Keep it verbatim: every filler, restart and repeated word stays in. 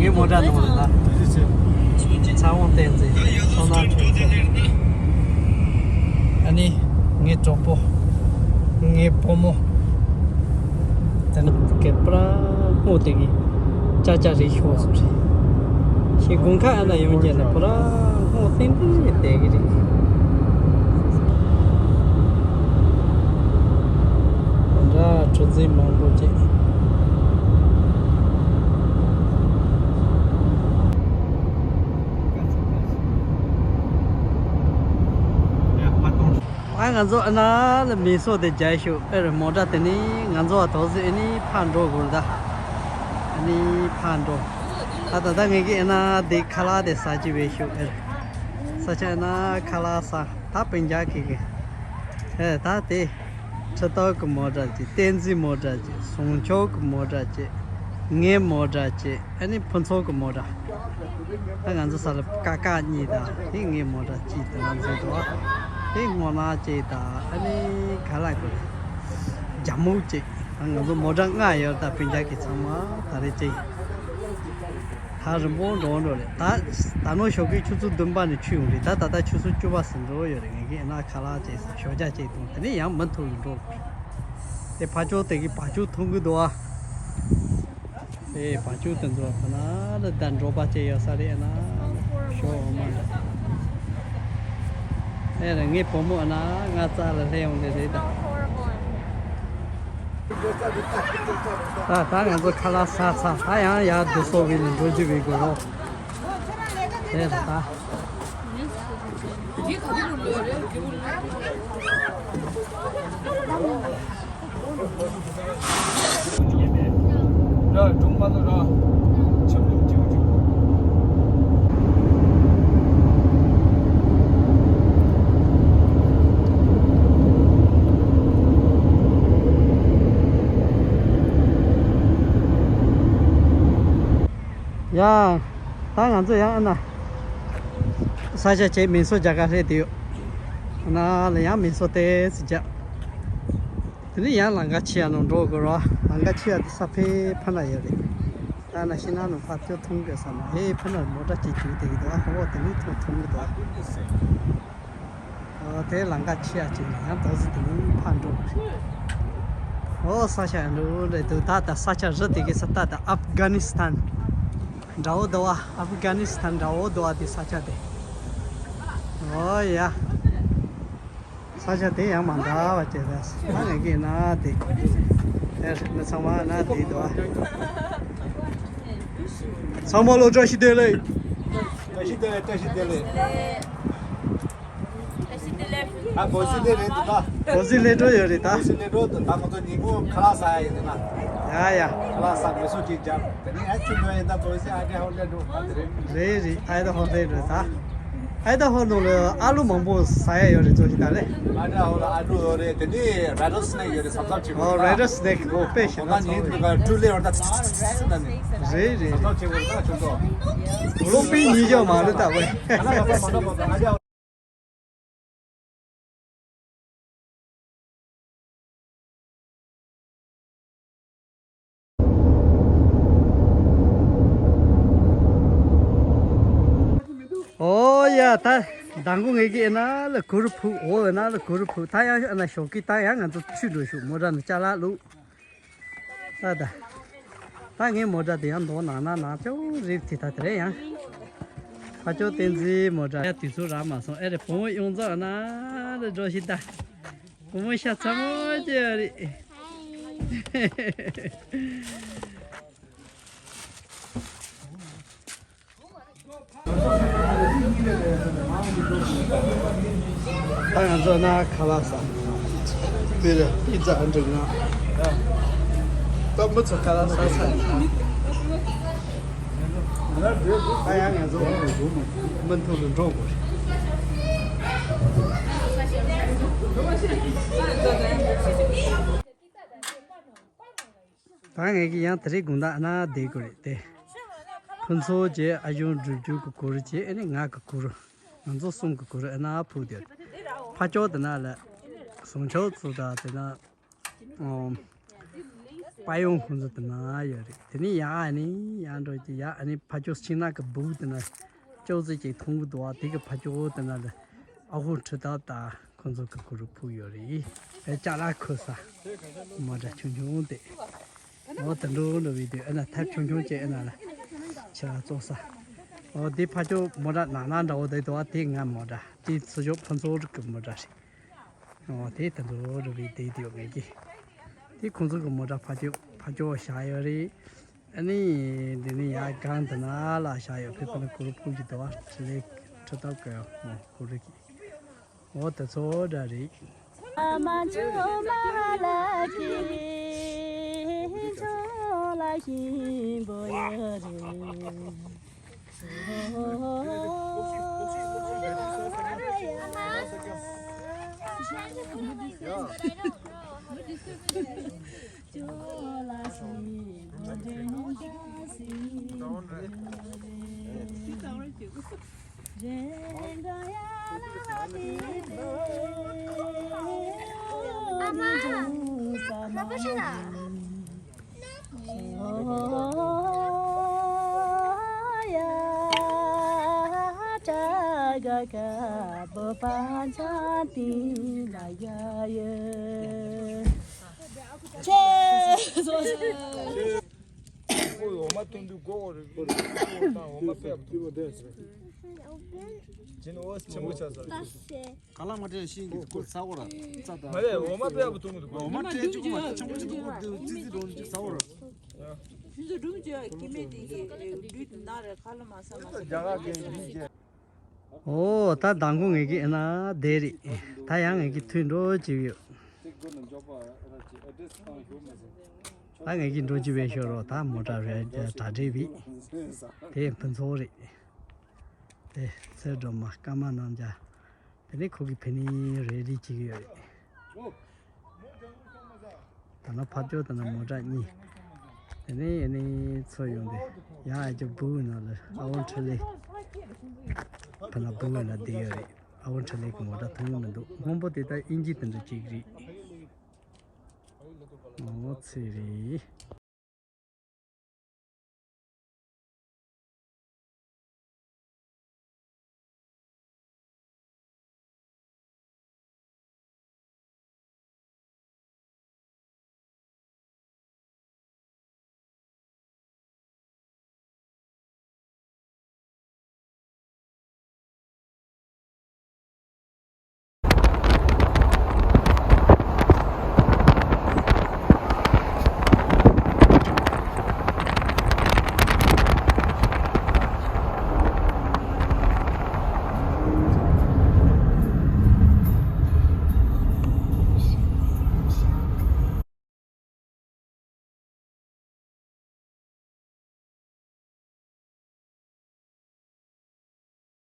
ངའི་མོ་ཊ་ནང་ལ་ཚ་བོ་བསྟན་འཛིན། བསོད་ནམས་ཆོས་འཛིན། ཨ་ནི་ངའི་གྲོགས་པོ། ངའི་བུ་མོ། དེ་ནི་སྐད་པར་སྔོ་དེ་གི་ཅ་ཅ་རེ་ཤོག་སུ་རེད། ཞེ་དགུན་ཁ་ཨ་ན་ཡོང་རྒྱུ་ན་པར་སྔོ་ཏན་ཏན་རེད་དེ་གི་རེད། འདྲ་གྲུ་གཟིངས་མང་པོ་ཅིག་ཨ་ང་ཚོ་ཨ་ན་ལ་མི་སོ་དེ་རྒྱག་ཤོག་ཨེ་རེད། མོ་ཊ་དེ་ནི་ང་ཚོ་བ་དོག་ཟེ་ཨ་ནི་ཕར་འགྲོ་དགོས་ད། ཨ་ནི་ཕར་འགྲོ། ད་ད་ལྟ་ངས་ཀྱི་ཨ་ན་དེ་ཁ་ལག་དེ་ཟ་ཅི་བས་ཤོག་ཨེ་རེད། ས་ཆ་ཨ་ན་ཁ་ལག་ཟ་ད་སྤུན་ཀྱག་གི་གི་ཨེ་ད་དེ། ཁྲི་ཐོག་གི་མོ་ཊ་ཅིག་བསྟན་འཛིན་མོ་ཊ་ཅིག་བཟང་ཕྱོགས་ཀྱི་མོ་ཊ་ཅིག་ངའི་མོ་ཊ་ཅིག་ཨ་ནི་ཕུན་ཚོགས་ཀྱི་མོ་ཊ། ད་ང་ཚོ་ས་ལ་ཀ་ཀ་གཉིས་དང་དེ་ངའི་མོ་ཊ་གཅིག་དང་ང་ཚོ་འགྲོ་བ། དེ་སྔོ་ནག་གཅིག་དང་ཨ་ནི་ག་ལ་དགོས་རྒྱ་སྨུག་གཅིག་ད་ང་ཚོ་མོ་ཊ་ལྔ་ཡོད་ད་སྤུན་ཀྱག་གི་ཚང་མ་ད་རེ་གཅིག་ད་རིང་པོ་འགྲོ་འགྲོ་རེད་ད། ད་ནོ་ཞོགས་ཀའི་ཆུ་ཚོད་བདུན་པ་ནས་ཆུ་ཡོང་རེད་ད། ད་ལྟ་ཆུ་ཚོད་བཅུ་པ་ཟིན་འགྲོ་ཡོད་རེད། ངས་ཀྱི་ཨ་ན་ཁ་ལག་བྱས་ས་ཞོགས་ཇ་བྱས་དང་དེ་ནས་ཡང་མུ་མཐུད་ནས་འགྲོ་དགོས་རེད། དེ་ཕ་ཅོག་དེ་གི་བ་ཅུག་འཐུང་གི་འདུག་ཨ། དེ་བ་ཅུག་དེ་ཚོ་ཁོ་ན་ལ་ད་འགྲོ་པ་བྱས་ཡོད་ས་རེད་ཨ་ན། ཞོགས་འོ་མ་འདྲ། ཨེ་རེད་ངའི་བུ་མོ་ཨ་ན་ང་རྩ་ལ་སླེབས་ཡོང་ལེ་རེད་ད། ད་ད་ང་ཚོ་ཁ་ལག་ཟ་ཚར་ད་ཡང་ཡར་དུ་སོ་བི་ལ་འགྲོ་རྒྱུ་བི་དགོས་རོགས། དེ་རེད་ད། ར་སྒྲུང་མ་ལོ་ར། ཆབ་ལུགས་ཅིག་ཅིག་ཡ། ད་ང་ཚོ་ཡང་ཨ་ན། ས་ཆ་བྱས་མིན་སོ་རྒྱ་གར་སླེབས་དེ་ཡོད། ཨ་ན་ལ་ཡང་མིན་སོ་ཏེ་སི་རྒྱ། དེ་ནས་ཡང་ལམ་ཁ་ཕྱི་ཡ་ནང་འགྲོ་དགོས་ར། ལམ་ཁ་ཕྱི་ཡ་དེ་ས་ཕེ་ཕ་ན་ཡོད་རེད། ད་ན་ཤི་ན་ནང་ཕ་ཏོ་ཐུང་གི་ས་ན་ཧེ་ཕ་ན་མོ་ཊ་ཅིག་རྒྱུག་དེ་གི་འདུག་ཨ་ཧོ་དེ་ནས་ཐུང་ཐུང་གི་འདུག་ཨ། ཨོ་དེ་ལམ་ཁ་ཕྱི་ཡ་ཅིག་ཡང་དོ་ཟི་དེ་ནས་ཕ་འགྲོ་གི་རེད། ཨོ་ས་ཆ་འགྲོ་རེད་འདུག་ད་ད་ས་ཆ་རི་དེ་གི་ས་ད་ད་ཨབ་གྷ་ནི་སི་ཐན་འདྲ་བོ་འདུག་ཨ། ཨབ་གྷ་ནི་སི་ཐན་འདྲ་བོ་འདུག་ཨ་དེ་ས་ཆ་དེ། ཨོ་ཡ། ས་ཆ་དེ་ཡང་མ་འདྲ་བ་བྱས་ཏེ་ད་ངས་ཀྱི་ན་དེ། དེར་མི་ཚང་མ་ན་དེ་འདུག་ཨ། ཚང་མ་ལོ་བཀྲ་ཤིས་བདེ་ལེགས། བཀྲ་ཤིས་བདེ་ལེགས། བཀྲ་ཤིས་བདེ་ལེགས། ཨ་གོ་སི་དེ་རེད་འདུག་ད། གོ་སི་ལས་འགྲོ་ཡོད་རེད་ད། གོ་སི་ལས་འགྲོ་འདུག་ད་ང་ཚོ་ཉིན་གུང་ཁ་ལག་ཟ་ཡ་ཡིན་ན། ཡ་ཡ། ཁ་ལག་ཟ་མི་སུ་གཅིག་རྒྱབ། དེ་ནས་ཨ་ཁྱོད་འགྲོ་ཡིན་ད་གོ་སི་ཨ་ཀེ་ཧོ་ལས་འགྲོ་ད་དེ་རེད། རེད་རེད། ཨའི་ད་ཧོ་ལས་འགྲོ་ད། ཨའི་ད་ཧོ་ནང་ལ་ཨ་ལུ་མང་པོ་ཟ་ཡ་ཡོད་རེད་ཚོ་ཞིག་ད་ལེ། ཨ་ད་ཧོ་ལ་ཨ་ལུ་ཡོད་རེད། དེ་ནས་ར་ཌར་སི་ནེག་ཡོད་རེད། སབ་སབ་བྱེད་གོ་ཨོ་ར་ཌར་སི་ནེག་ཨོ་དཔེ་ཞེ་ན་ཚོ་རེད། ཀྲུ་ལེ་ཡོད་ད་ད་ནི། རེད་རེད། སབ་སབ་བྱེད་གོ་རེད་ད་ཁྱོད་ཚོ། ལོ་པི་ཉིས་བརྒྱ་མ་རེད་ད་ཝེ། ཨོ་ཡ་ད་མདང་དགོང་ངེད་ཀྱི་ཨེ་ན་ལ་གུར་ཕུག་ཨོ་ཨེ་ན་ལ་གུར་ཕུག་ད་ཡང་ཨེ་ན་ཞོགས་ཀྱི་ད་ཡང་ང་ཚོ་ཆུ་འགྲོ་ཞུགས་མོ་ཊ་ནི་ཅ་ལག་བླུགས། ད་ད། ད་ངའི་མོ་ཊ་དེ་ཡང་མདོ་ནང་ན་ནང་ཅོག་རིབ་དེ་ད་དེ་རེད་ཡང་། ཕ་ཅོག་བསྟན་འཛིན་མོ་ཊ་ཡ་དུས་ཚོད་རག་མ་སོང་ཨེ་རེད། བུ་མོ་ཡོངས་རྫོགས་ན་རེ་འགྲོ་ཤི་ད། བུ་མོ་ཤ་ཚ་མོ་ཅེ་ཡ་རེད། ད་ང་ཚོ་ན་ཁ་ལག་ཟ། པི་ཛ་པི་ཛ་འགྲིག་ན། ད་མི་ཚོ་ཁ་ལག་ཟ་ཚར། ད་ཡང་ང་ཚོ་མུ་མཐུད་དུ་འགྲོ་དགོས། ད་ངས་ཀྱི་ཡང་དེ་རིང་དགོང་དག་ཨ་ན་བསྡད་དགོས་རེད་དེ། ཕུན་ཚོགས་ཀྱི་ཨ་གཞུང་སྒྲུབ་རྒྱུ་གི་གུར་བྱས་ཨ་ནི་ང་གི་གུར། ང་ཚོ་གསུམ་གི་གུར་ཨ་ན་ཕུག་དེ། ཕ་ཅོག་དེ་ན་ལ། བཟང་ཕྱོགས་ཚོ་དང་དེ་ན། ཨོ། པ་ཡོང་ཁོང་ཚོ་དེ་ན་ཡོད་རེད། དེ་ནས་ཡ་ཨ་ནི་ཡ་འགྲོ་གི་ཡ་ཨ་ནི་ཕ་ཅོ་ཤིང་ནགས་ཀྱི་སྦུག་དེ་ན་ཅོག་ཙེ་ཅིག་མཐོང་གི་འདུག་བ། དེ་གི་ཕ་ཅོ་དེ་ན་ལ་ཨ་ཧུ་ཁྲི་ཐབ་དང་ཁོང་ཚོ་གི་གུ་རུ་ཕུག་ཡོད་རེད། ཨེ་ཅ་ལག་ཁུར་ས་མོ་ཊ་ཆུང་ཆུང་དེ། འོ་དེ་འགྲོ་འགྲོ་བའི་དུས་ཨ་ན་ཐབ་ཆུང་ཆུང་ཅིག་ཨ་ན་ལ་ཆ་ཙོག་ས། འོ་དེ་ཕ་ཅོ་མོ་ཊ་ནང་ན་འདྲ་བོ་དེ་འདུག་བ། དེ་ང་མོ་ཊ་དེ་ཚུར་ཕྱོགས་ཕུན་ཚོགས་རིག་གི་མོ་ཊ་རེད། འོ་དེ་ད་དུང་རུ་བའི་དེ་དེ་ཡོད་ངེས་ཀྱི། དེ་ཁོང་ཚོ་གི་མོ་ཊ་ཕ་ཅོ་ཕ་ཅོ་བཞག་ཡོད་རེད། ཨ་ནི་འདི་ནི་ཡ་སྒང་དེ་ན་ལ་བཞག་ཡོད། ཕེབས་པ་ནི་གུ་རུ་ཕུག་གི་དོ་བ་ཁྲི་ལེ་ཁྲི་ཐབ་གི་འོ་གུ་རུ་གི། འོ་དེ་ཚོ་འདྲ་རེད། མ་འཇོ་མ་ལ་ཀི་འཇོ་ལ་ཧིན་པོ་ཡོད་རེད། འོ་མ་འཐུང་དུས་སྒོ་འོ་རེ་འོ་མ་པས་འཐུང་། ཅི་ནི་འོ་ཆེན་པོ་ཆགས་སོང་། ག་ལ་མ་དྲན་ཤིང་གི་སྐོར་ཚ་བོ་ར་ཙ་ད། མ་རེད། འོ་མ་པས་བུ་འཐུང་གི་འདུག་འོ་མ་དྲན་གཅིག་པ་ཆུང་ཆུང་གི་སྐོར་དེ་ཙི་ཙི་འགྲོ་ནི་ཅིག་ཚ་བོ་ར། ཆུ་ཚོད་དྲུག་བརྗོད་སྐྱེ་མེད་དེ་གི་ལུས་དུ་ན་རེ་ཁ་ལ་མ་ས་མ་ས། རྒྱ་གར་གན་ཡིན་གྱི། ཨོ་ད་མདང་དགོང་ངེད་ཀྱི་ཨེ་ན་བསྡད་རེད། ད་ཡང་ངེད་ཀྱི་ཐུག་འགྲོ་བྱེད་ཡོད། ད་ངེད་ཀྱི་འགྲོ་བྱེད་པའི་ཞོར་རོ་ད་མོ་ཊ་རེད་དྲ་འདྲེ་བི། དེ་ཕུན་ཚོགས་རེད། དེ་ཚེ་སྒྲོལ་མ་སྐར་མ་རྣམས་ཀྱང་། དེ་ནས་ཁོ་གི་ཕེ་ནི་རེ་ལི་བྱེད་ཀྱི་ཡོད་རེད། ད་ནི་ཕར་ཕྱོགས་དེ་ན་མོ་ཊ་གཉིས། དེ་ནས་ཡེ་ནས་ཚུར་ཡོང་སྟེ་ཡང་ཨ་ཅག་སྦུག་ནང་ལ་ཨ་བོ་ཁྲི་ལེ། ཕ་ན་སྦུག་ནང་བསྡད་ཡོད་རེད། ཨ་བོ་ཁྲི་ལེ་གི་མོ་ཊ་མཐོང་གི་མི་འདུག་སྔོན་པོ་དེ་ད་ཨིན་ཇི་དེ་འདྲ་ཅིག་རེད། ཨོ་ཚེ་རེད།